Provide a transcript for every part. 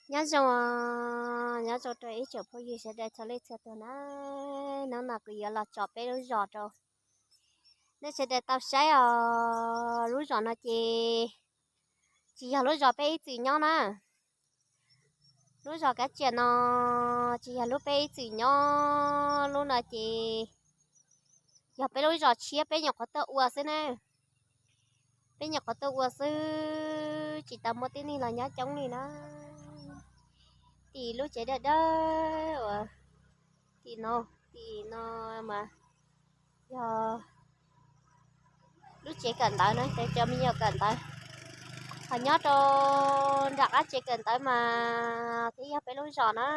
Nyob zoo, nyob zoo rau ib tsoom phooj ywg sawv daws txhua leej txhua tus na. Hnub no kuv yuav los tsom peb lub zos rau nej sawv daws tau saib os. Lub zos no ces tsis yog lub zos peb ib txwm nyob na. Lub zos Kab Tsiaj no tsis yog lub peb ib txwm nyob, lub no ces yog peb lub zos tshiab, peb nyuam qhuav tuaj ua xwb na. Peb nyuam qhuav tuaj ua xwb, tsis tau muaj tib neeg los nyob coob li na. Tim lub tsev dawb dawb uas tim no, tim no mas yog lub tsev kawm ntawv na, cov me nyuam kawm ntawv. Ho nyob rau nram qab tsev kawm ntawv mas twb yog peb lub zos na.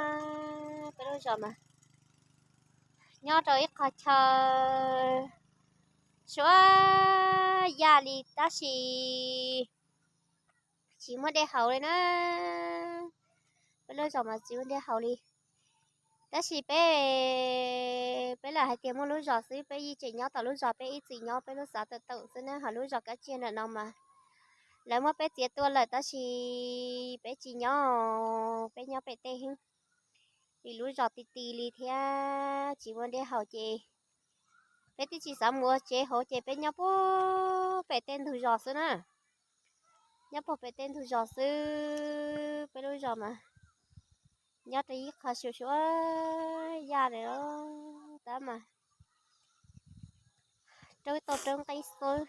Peb lub zos mas nyob rau ib qho chaw suav yaj li tab sis tsis muaj dej haus li na. Peb lub zos mas tsis muaj dej haus li. Tab sis peb, peb lam hais tias muaj lub zos xwb, peb yeej tseem nyob tom lub zos peb ib txwm nyob, peb lub xav tawm tawm xwb na. Ho lub zos Kab Tsiaj ntawm no mas lawv muab peb txiav tuaj lawm tab sis peb tsis nyob, peb nyob pem tej heev. Vim lub zos ti ti li thiab tsis muaj dej haus ces peb twb tsis xav mus ua tsev hauv ces peb nyob puag pem tej ntug zos xwb na. Nyob puag pem tej ntug zos xwb, peb lub zos mas nyob rau ib qho suav suav yaj li tab mas roob toj roob qeeb xwb,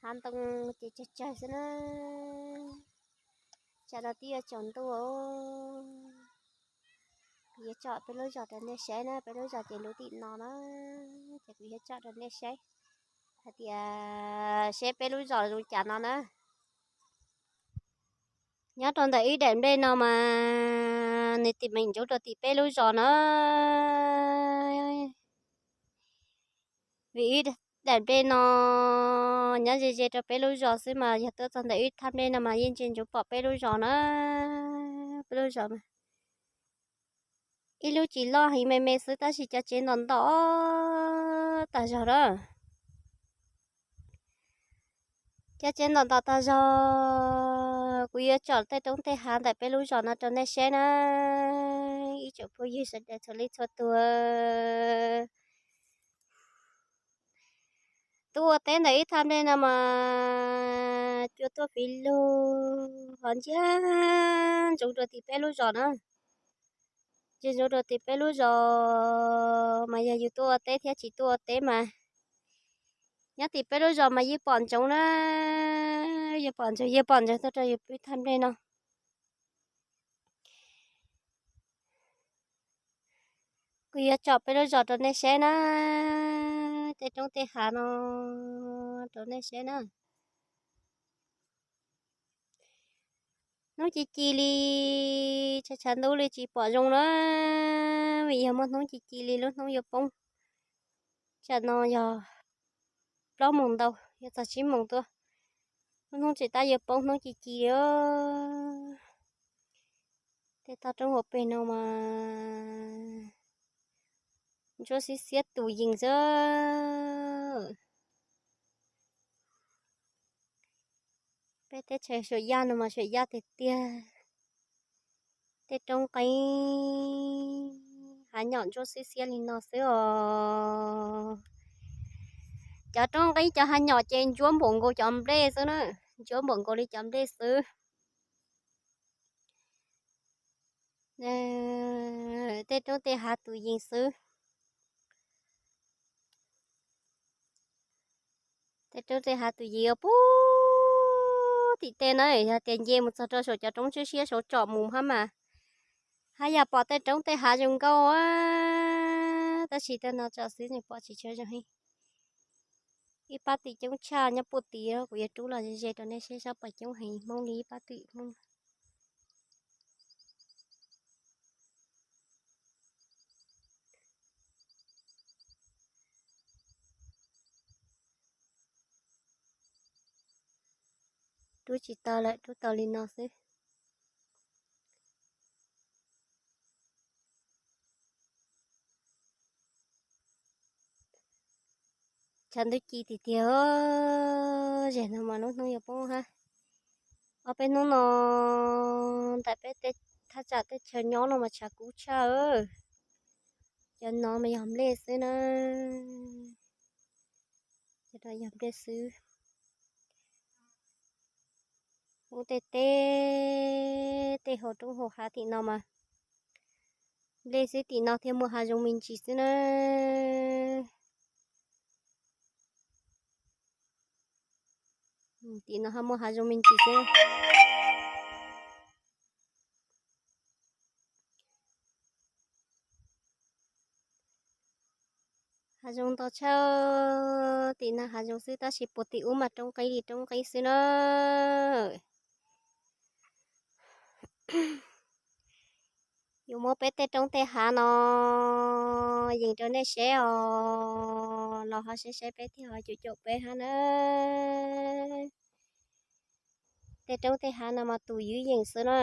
hav ntoo ces tsawg tsawg xwb na. Tsam no twb yuav tsaus ntuj, kuv yuav tsom peb lub zos rau nej saib na, peb lub zos ces lub tim no na, ces kuv yuav tsom rau nej saib hais tias seb peb lub zos zoo cas no na. Nyob rau ntawm ib daim nplej no mas nws tim meem ntsoov rau tim peb lub zos na. Vim ib daim nplej no nyob ze ze rau peb lub zos xwb mas yog tuaj txog ntawm ib thaj nplej no mas yeej ntsia ntsoov pom peb lub zos na. Peb lub zos mas ib lub tsis loj heev me me xwb tab sis cov tsev ntom ntom tag zog na. Cov tsev ntom ntom tag zog, kuv yuav tsom tej roob tej hav ntawm peb lub zos no rau nej saib na. Ib tsoom phooj ywg sawv daws txhua leej txhua tus, tuaj ua teb ntawm ib thaj nplej no mas cua tuaj fiv lug ho ntsia ntsoov rau tim peb lub zos na. Ntsia ntsoov rau tim peb lub zos mas yog yus tuaj ua teb thiab tsis tuaj ua teb mas nyob tim peb lub zos mas yeej pom ntsoov na, yeej pom ntsoov, yeej pom ntsoov tuaj rau yus peb thaj nplej no. Kuv yuav tsom peb lub zos rau nej saib na, tej roob tej hav no rau nej saib na. Hnub ci ci li, tshav tshav ntuj li tsis pom zoo na, vim yog muaj hnub ci ci li lub hnub yuav poob. Tsam no yog plaub moos ntau yuav txog tsib moos tuaj, lub hnub tseem tab yuav poob, hnub ci ci li. Tej toj roob hauv pes no mas ntsuab xiab xiab tus yees xwb. Peb teb chaws suam yaj no mas suam yaj tiag tiag. Tej roob qeeb hav nyom ntsuab xiab xiab li no xwb os. Cov roob qeeb cov hav nyom ces ntsuab npaum nkaus cov nplej xwb na, ntsuab npaum nkaus li cov nplej xwb. Tej roob tej hav tus yees xwb. Tej roob tej hav tus yees puag tim tej na, yog tias nce mus txog rau saum cov roob tshiab siab saud tsom mus hab mas haj yam pom tej roob tej hav zoo nkauj, tab sis tej no tsom xwb nws pom tsis tshua zoo heev. Ib pab twm coob tshaj nyob puag tim, kuv yuav rub los ze ze rau nej saib, saib pom coob heev Hmoob li ib pab twm Hmoob. Rub tsis tau lawm, rub tau li no xwb. Tshav ntuj ci tiag tiag, zem no mas lub hnub yuav poob hab. Ob peb hnub no ntawm peb tej thaj tsam teb chaws nyob no mas tshav kub tshaj. Cov no mas yog nplej xwb na. Cov no yog nplej xwb. Ub, tej teb tej hauv roob hauv hav tim no mas nplej xwb, tim no thiaj muaj hav zoov me ntsis xwb na. Tim no ho muaj hav zoov me ntsis xwb. Hav zoov ntau tshaj, tim no hav zoov xwb tab sis puag tim ub mas roob qib li roob qib xwb na. Yuav muab peb tej roob tej hav no yees rau nej saib os, los ho saib saib peb thiaj ho caum caum peb hab na. Tej roob tej hav no mas tus ywv yees xwb na.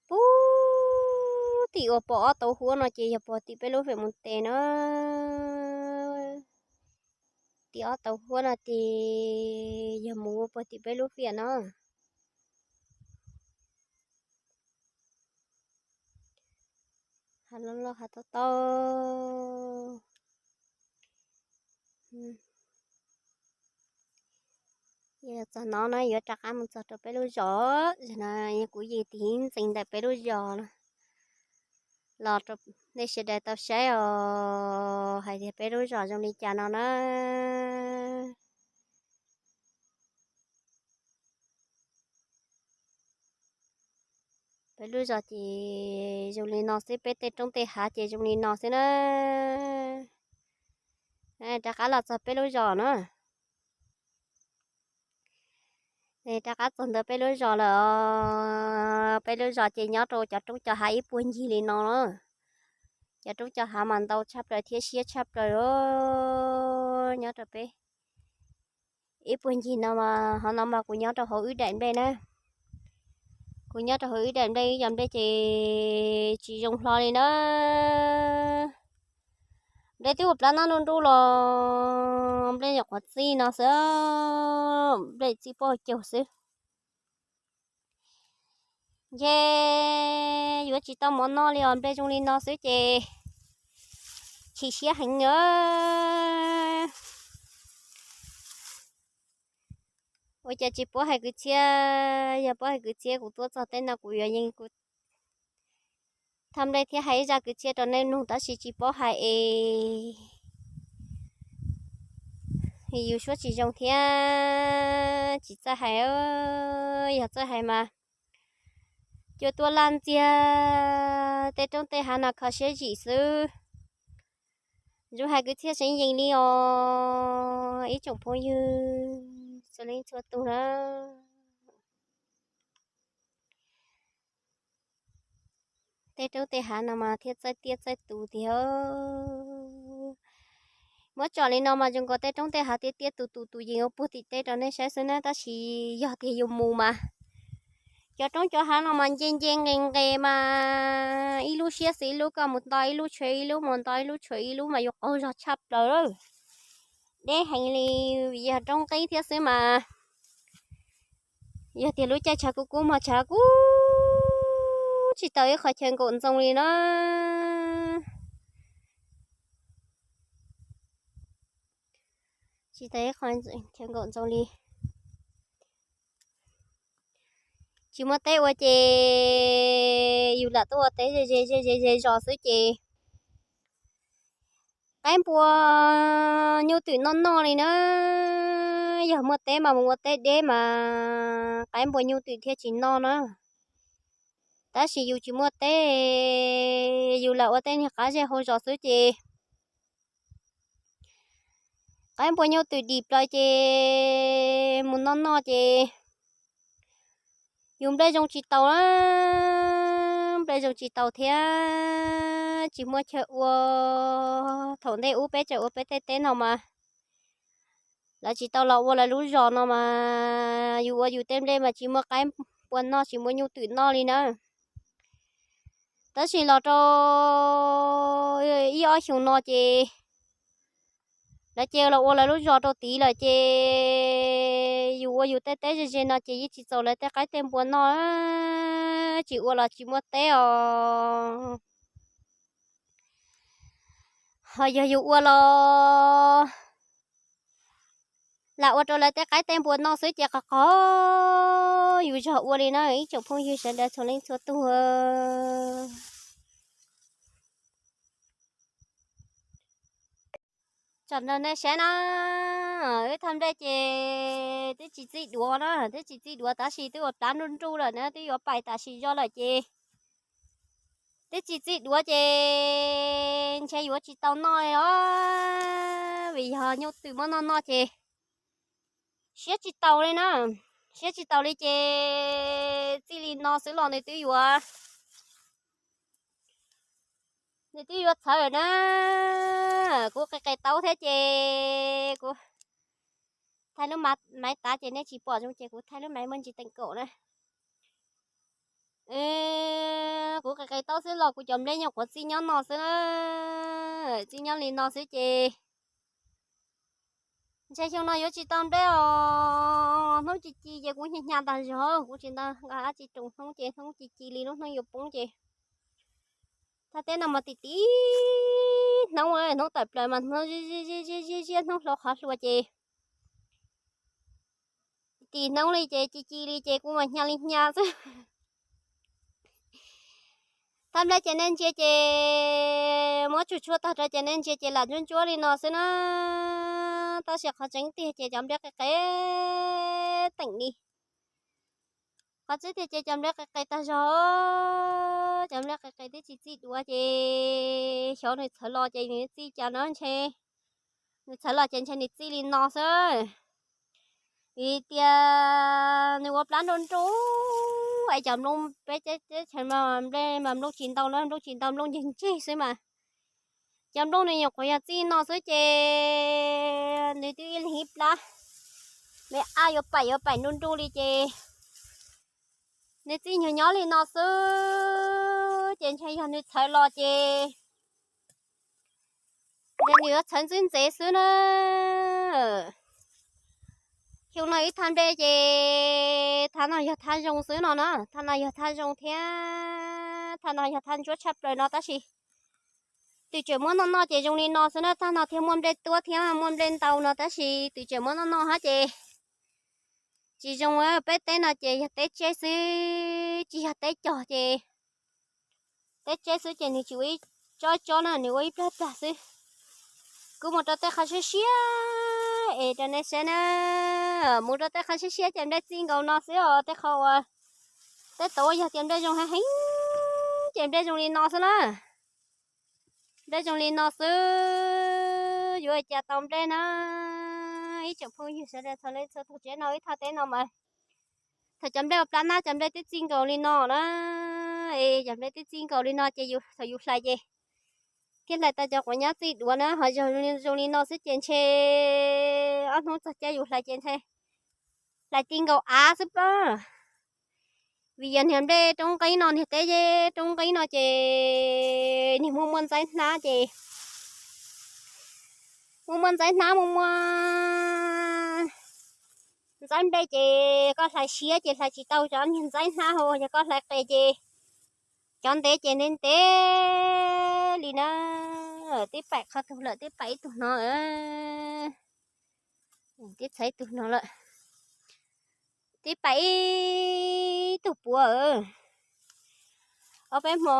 Puag tim uas pom ob tauv huab no ces yog puag tim peb lub fem mus tes na. Tim ob tauv huab no ces yog mus ua puag tim peb lub fiam no. Hav loj loj hav tob tob. Txog no na yuav rov qab mus txog rau peb lub zos, no kuv yeej tig ntxeev ntawm peb lub zos los rau nej sawv daws tau saib os, hais tias peb lub zos zoo li cas no na. Peb lub zos ces zoo li no xwb, peb tej roob tej hav ces zoo li no xwb na. Rov qab los txog peb lub zos na. Rov qab txog ntawm peb lub zos lawm. Peb lub zos ces nyob rau cov roob cov hav ib puag ncig li no. Cov roob cov hav mas ntau tshaj plaws thiab siab tshaj plaws, nyob rau peb ib puag ncig no. Hov no mas kuv nyob rau hauv wb daim nplej na. Kuv nyob rau hauv wb daim nplej, wb yog nplej ces tsis zoo hlo li na. Nplej twb ua plab nab nruj nruj los nplej nyuam qhuav txij no xwb, nplej txij pob caug xwb. Ntshe yuav tsis tau mov noj li os, nplej zoo li no xwb ces chim siab heev na. Ua cas tsis paub hais kwv txhiaj, yog paub hais kwv txhiaj kuv tuaj txog teb no kuv yuav yeej kuv thaj nplej thiab hais ib zaj kwv txhiaj rau nej mloog tab sis tsis paub hais es yus suab tsis zoo thiab tsis txawj hais. Yog txawj hais mas cua tuaj laj ntxiag, tej roob tej hav no kho siab zim xwb. Zoo hais kwv txhiaj seev yees li os ib tsoom phooj ywg txhua leej txhua tus na. Tej roob tej hav no mas thiaj txaij tiaj txaij tus tiag. Muab tsom li no mas zoo nkaus tej roob tej hav tiaj tiaj tus tus tus yees ua puag tim teb rau nej saib xwb na, tab sis yog tias yus mus mas cov roob cov hav no mas nce nce nqes nqes mas ib lub siab xis ib lub, koj mus nto ib lub tshuav ib lub, mus nto ib lub tshuav ib lub mas yus qaug zog tshaj plaws. Deb heev li, yog roob qib thiab xwb mas yog tias lub caij tshav kub kub mas tshav kub tsis tau ib qho chaw nkaum ntxoo li na. Tsis tau ib qho chaw nkaum ntxoo li. Tsis muaj teb ua ces yus lam tuaj ua teb ze ze ze ze zos xwb ces qaib npua nyuj twm noj noj li na. Yog muaj teb mas mus ua teb deb mas qaib npua nyuj twm thiaj tsis noj na. Tab sis yus tsis muaj teb, yus lam ua tej niag qab zej hauv zos xwb ces qaib npua nyuj twm dim plaws ces mus noj noj ces yus nplej zoo tsis taus na. Nplej zoo tsis taus thiab tsis muaj chaw ua. Thaum ntej ub peb tseem ua peb tej teb no mas lawv tsis tau los ua lawv lub zos no mas yus ua yus tej nplej mas tsis muaj qaib npua noj tsis muaj nyuj twm noj li na. Tab sis los rau ib ob xyoo no ces Lawv ces los ua lawv lub zos rau tid lawm ces yus ua yus tej teb ze ze no ces yeej tsis txaus lawv tej qaib tej npua noj, tsis ua los tsis muaj teb os. Ho yog yus ua los lam ua rau lawv tej qaib tej npua noj xwb ces qhov qhov yus zog ua li na ib tsoom phooj ywg sawv daws txhua leej txhua tug. Tsom nrog nej saib na, wb thaj nplej ces twb tsis txij duav na, twb tsis txij duav tab sis twb ua plab nruj nruj lawm na, twb yuav pais tam sim zog lawm ces twb tsis txij duav ces ntshe yuav tsis tau noj os, vim yog nyuj twm muab noj noj ces siab tsis taus li na, siab tsis taus li ces txij li no xwb los nws twb yuav nws twb yuav txhawv lawm na. Kuv qis qis taub thiab ces kuv thaij lub maiv tav ces nej tsis pom zoo ces kuv thaij lub maiv muaj ntsis teem kaum na. Kuv qis qis taub xwb los kuv cov nplej nyuam qhuav txij nyob no xwb na, txij nyob li no xwb ces ntshe xyoo no yuav tsis tau nplej os. Hnub ci ci ces kuv hnyav hnyav tas zog, kuv tsis nta nqa dab tsi roos hnub ces hnub ci ci li lub hnub yuav poob ces thaj teb no mas tim tim hnub, hnub tawm plaws mas hnub ziab ziab hnub hlo qhov hlua ces tim hnub li ces ci ci li ces kuv mas hnyav li hnyav xwb. Thaj nplej ces nej ntsia ces muab tsuj tshuaj tag rau ces nej ntsia ces lam ntsuab ntsuab li no xwb na. Tab sis qhov tseeb tiag ces cov nplej qis qis teem li. Qhov tseeb tiag ces cov nplej qis qis tag zog, cov nplej qis qis twb tsis txij duav ces xyov nws txhawv los ces nws txij cas na ntshe. Nws txhawv los ces ntshe nws txij li no xwb. Vim tias nws ua plab nruj nruj es cov nplooj peb teb chaws mas nplej mas nplooj tsis ntau na, nplooj tsis ntau, nplooj ntseg ntseg xwb mas. Cov nplooj nws nyuam qhuav yog txij no xwb ces nws twb ib leeg ib plab, me ab yuav paim yuav paim nruj nruj li ces nws txij nyob nyob li no xwb ces ntshe yog nws txhawv los ces ntshe nws yuav txhawv ntxwb ntxev xwb na. Xyoo no ib thaj nplej ces thaj no yog thaj zoo xwb no na, thaj no yog thaj zoo thiab thaj no yog thaj ntsuab tshaj plaws no tab sis twb tseem muab noj noj ces zoo li no xwb na. Thaj no thiaj muaj nplej tuab thiab muaj nplej ntau no tab sis twb tseem muab noj noj hab ces tsis zoo. Peb teb no ces yog teb tseb xwb tsis yog teb cog ces teb tseb xwb ces nws tsis ua ib tsob tsob na, nws ua ib plag plag xwb. Kuv mus rau tej qhov siab siab es rau nej saib na, mus rau tej qhov siab siab ces nplej txij nkaus no xwb os. Tej qhov uas tej tod yog tias nplej zoo heev heev ces nplej zoo li no xwb na. Nplej zoo li no xwb yuav ua cas tau nplej na. Ib tsoom phooj ywg sawv daws txhua leej txhua tus, tsev no ib thaj teb no mas thaum cov nplej ua plab nab cov nplej twb txij nkaus li no na, es cov nplej twb txij nkaus li no ces yus thaum yus hlais ces thiaj hlais tau cov quav nyab txij duav na. Ho yog zoo li no xwb ces ntshe ob hnub txog caij yus hlais ces ntshe hlais ti nkaus av xwb pab. Vim yog niag nplej roob nqeeb no, niag teb roob nqeeb no ces niag muaj muaj ntxaib hnab ces muaj muaj ntxaib hnab, muaj muaj ntxaib nplej ces koj hlais siab ces hlais tsis tau cov niag ntxaib hnab hos yog koj hlais qis ces cov ntev ces ntev ntev li na. Twb paim qhov tug lawm, twb paim ib tug no, twb txhais ib tug no lawm, twb paim ib tug puav. Ob peb hmo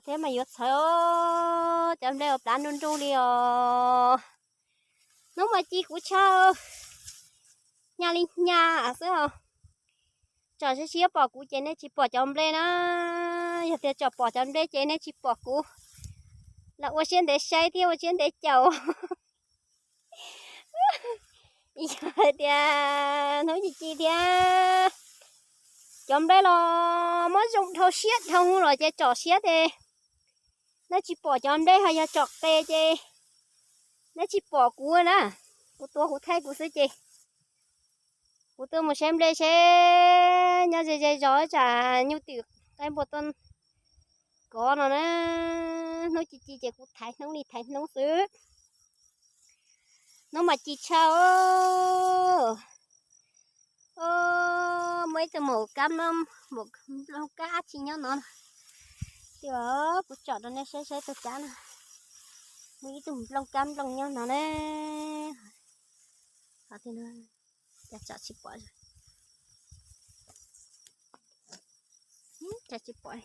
thiab mas yuav txhawv, cov nplej ua plab nruj nruj li os. Hnub mas ci kuv tshaj, hnyav li hnyav xwb os. Tsom siab siab pom kuv ces nej tsis pom cov nplej na. Yog tias tsom pom cov nplej ces nej tsis pom kuv. Los ua siab ntev saib thiab ua siab ntev caum. Yog hais tias hnub ci ci thiab cov nplej los muab zoo dhau siab dhau los ces tsom siab ces nej tsis pom cov nplej, ho yog tsom qis ces nej tsis pom kuv na. Kuv tuav kuv thaij kuv xwb ces kuv tuaj mus saib nplej seb nyob ze ze zos tsam nyuj twm qaib npua tuaj kov no na. Hnub ci ci ces kuv thaiv hnub li thaiv hnub xwb. Hnub mas ci tshaj os. Muaj ib tug maum kab, maum nplooj kab tsi nyob no. Tias kuv tsom rau nej saib saib tug kab no. Muaj ib tug nplooj kab nplooj nyob no na. Cas tsom tsis pom, cas tsis pom.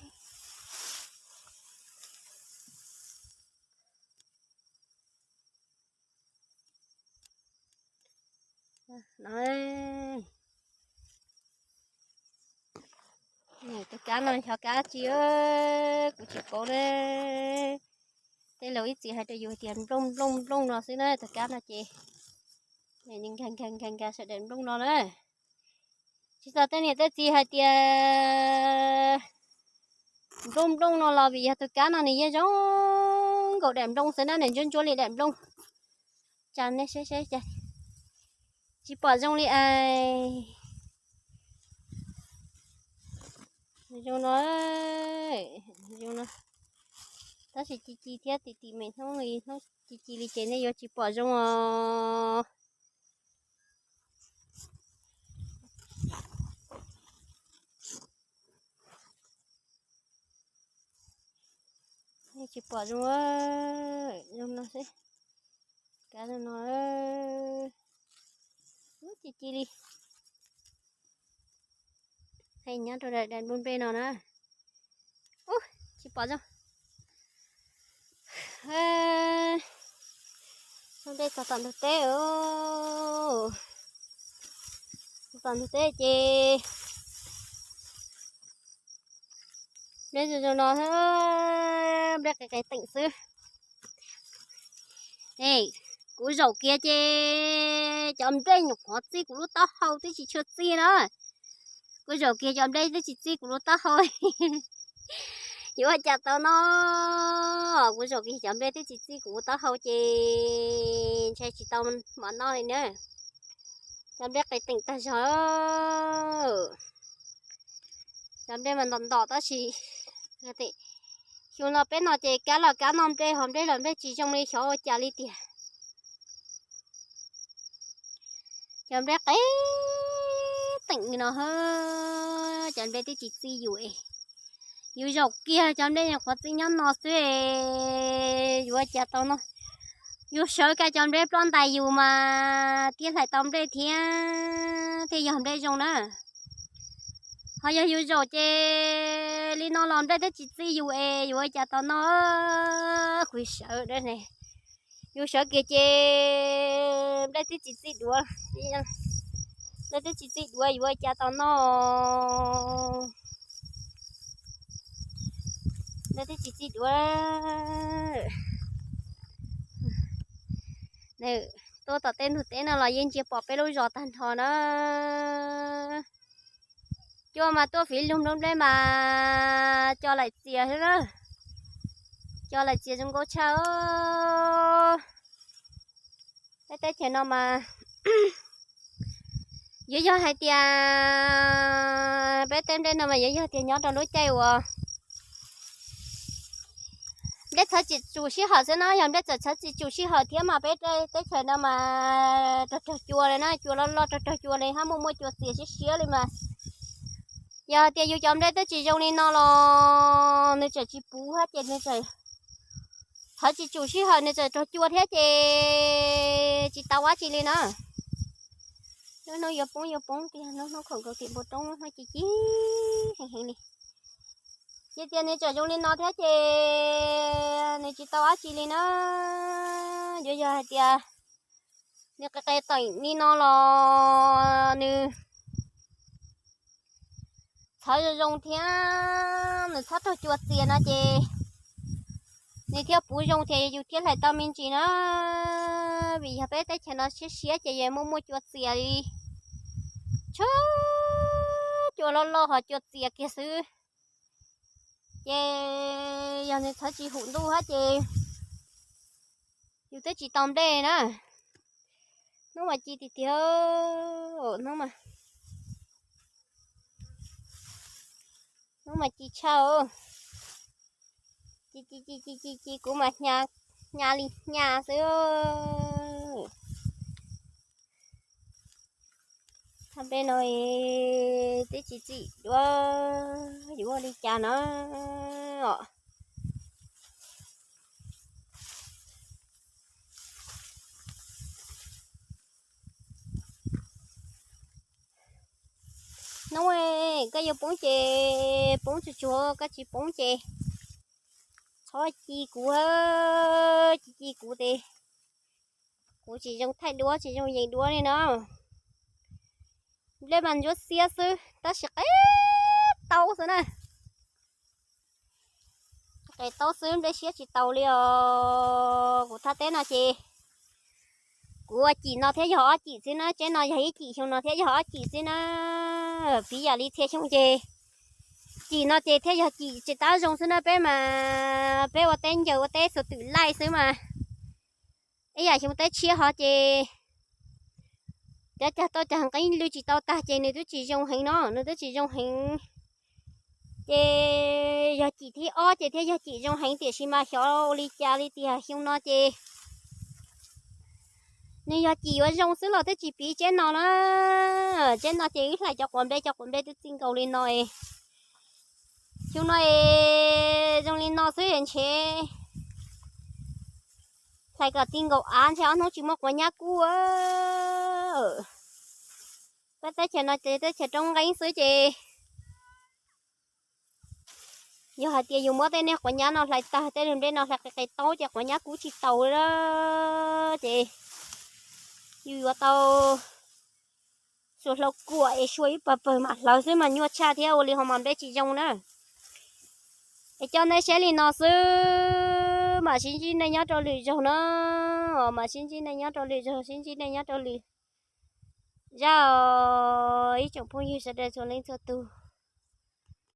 Tug kab no xyov kab tsi, kuv tsis paub na. Tej laus ib txwm hais rau yus tias nplooj nplooj nplooj no xwb na, tug kab no ces nkag nkag nkag nkag sawv daws nplooj no na. Tsis tas tej niam tej txiv hais tias nplooj nplooj no los vim yog tug kab no nws yeej zoo nkaus daim nplooj xwb na, nws ntsuab ntsuab li daim nplooj. Tsa nej saib saib, tsis pom zoo li es. Zoo no, zoo no, tab sis ci ci thiab, tim tim me hnub hnub ci ci li ces nej yuav tsis pom zoo os. Nej tsis pom zoo, zoo no xwb. Kab zoo no, ci ci li. Nyob rau daim nplooj nplej no na. Ub, tsis pom zoo. Nplooj nplej txog tom ntug teb, txog tom ntug teb ces nplej zoo zoo no, nplej qis qis teem xwb. Kuv zaum kiag ces cov nplej nyuam qhuav txij kuv lub taub hau twb tsis tshua txij na. Kuv zaum kiag cov nplej twb tsis txij kuv lub taub hau. Yuav ua cas tau noj? Kuv zaum kiag cov nplej twb tsis txij kuv lub taub hau ces ntshai tsis tau mam noj li na. Cov nplej qis teem tag zog. Cov nplej mas ntom ntom tab sis xyoo no peb no ces kab los kab noj nplej, ho nplej los nplej tsis zoo li, xyov ua cas li tiag. Cov nplej qis teem no, cov nplej twb tsis txij yus es. Yus zaum kiag cov nplej nyuam qhuav txij nyob no xwb es yuav ua cas tau noj. Yus sawv kiag cov nplej ploj ntais yus mas thiaj hlais tau nplej thiab thiaj yog nplej zoo na. Ho yog yus zaum ces li no los nplej twb tsis txij yus es yuav ua cas tau noj. Kuv sawv, yus sawv kiag ces nplej twb tsis txij duav, nplej twb tsis txij duav yuav ua cas tau noj. Nplej twb tsis txij duav. Tuaj tom tej ntug teb no los yeej ntsia pom peb lub zos tag nrho na. Cua mas tuaj fiv lug nplooj nplej mas co laim txias xwb na. Co laim txias zoo nkauj tshaj. Peb teb chaws no mas yuav yog hais tias peb teb nplej no mas yuav yog tias nyob rau lub caij uas nplej txhob tsis tsum sij hawm xwb na, yog nplej txawm txhob tsis tsum sij hawm thiab mas peb teb chaws no mas rog rog cua li na, cua loj loj rog rog cua li, hab muaj muaj cua txias siab siab li mas. Yog tias yus cov nplej twb tsis zoo li no los nws tseem tsis puv hab ces nws txhob tsis tsum sij hawm nws txawm rog cua thiab ces tsis tau dab tsi li na. Lub hnub yuav poob yuav poob tiag, lub hnub khoom nkaus tim npoo roob, lub hnub ci ci heev heev li. Ces tias nws tseem zoo li no thiab ces nws tsis tau dab tsi li na. Yuav yog hais tias nws qis qis teem li no los nws txhob zoo zoo thiab nws txhob raug cua txias no ces nws thiaj puv zoo thiab yus thiaj hlais tau me ntsis na. Vim yog peb teb chaws no siab siab ces yuav muaj muaj cua txias li, tsuas cua loj loj ho cua txias kiag xwb. Ces yog nws txhob tsis hum ntuj hab ces yus twb tsis tau nplej na. Hnub mas ci tiag tiag, hnub mas, hnub mas ci tshaj. Ci ci ci ci ci ci kuv mas hnya li hnya xwb. Npe no twb tsis txim duab yuav ua li cas no. Hnub koj yuav poob ces poob tsuag tsuag, koj tsis poob ces txhob ci kuv, ci ci kuv ces kuv tsis zoo thaij duab tsis zoo yees duab li no. Nplej mas ntsuab xiab xwb tab sis qe taub xwb na. Qe taub xwb nplej siab tsis taus li os. Kuv thaj teb no ces kuv ua cim no thiab yog ob cim xwb na, teb no yog ib cim xyoo no thiab yog ob cim xwb na. Piv yam li txhia xyoo ces cim no ces thiaj yog cim tsis tab zoo xwb na, peb mas peb ua teb ncaws ua teb xuas twm laij xwb mas. Ib yam xyoo teb tshiab ho ces cov cag tau cag nqeeb lwj tsis tau tag ces nws twb tsis zoo heev no, nws twb tsis zoo heev. Ces yog cim thib ob ces thiaj yog cim zoo heev, tiam sis mas xyov ua li cas li tiag, xyoo no ces nws yog cim yuav zoo xwb los twb tsis piv teb no na. Teb no ces wb hlais cov quav nplej, cov quav nplej twb txij nkaus li no. Xyoo no es zoo li no xwb ntshe hlais kom txij nkaus av ntshe ob hnub tsis muaj quav nyab kub. Peb teb chaws no ces teb chaws roob nqeeb xwb ces yog hais tias yus muab tej niag quav nyab no hlais tag, tej nplej no hlais qis qis taub ces quav nyab kub tsis taus li ces yus yuav tau xuas hlau kuam es sua ib pawg pawg mam hlawv xwb mas nyuaj tshaj thiab ua li ho mas nplej tsis zoo na. Es coj nej saib li no xwb, mam sib ntsib nej nyob rau lwm zaug na. Mam sib ntsib nej nyob rau lwm zaug, sib ntsib nej nyob rau lwm zaj os ib tsoom phooj ywg sawv daws txhua leej txhua tus.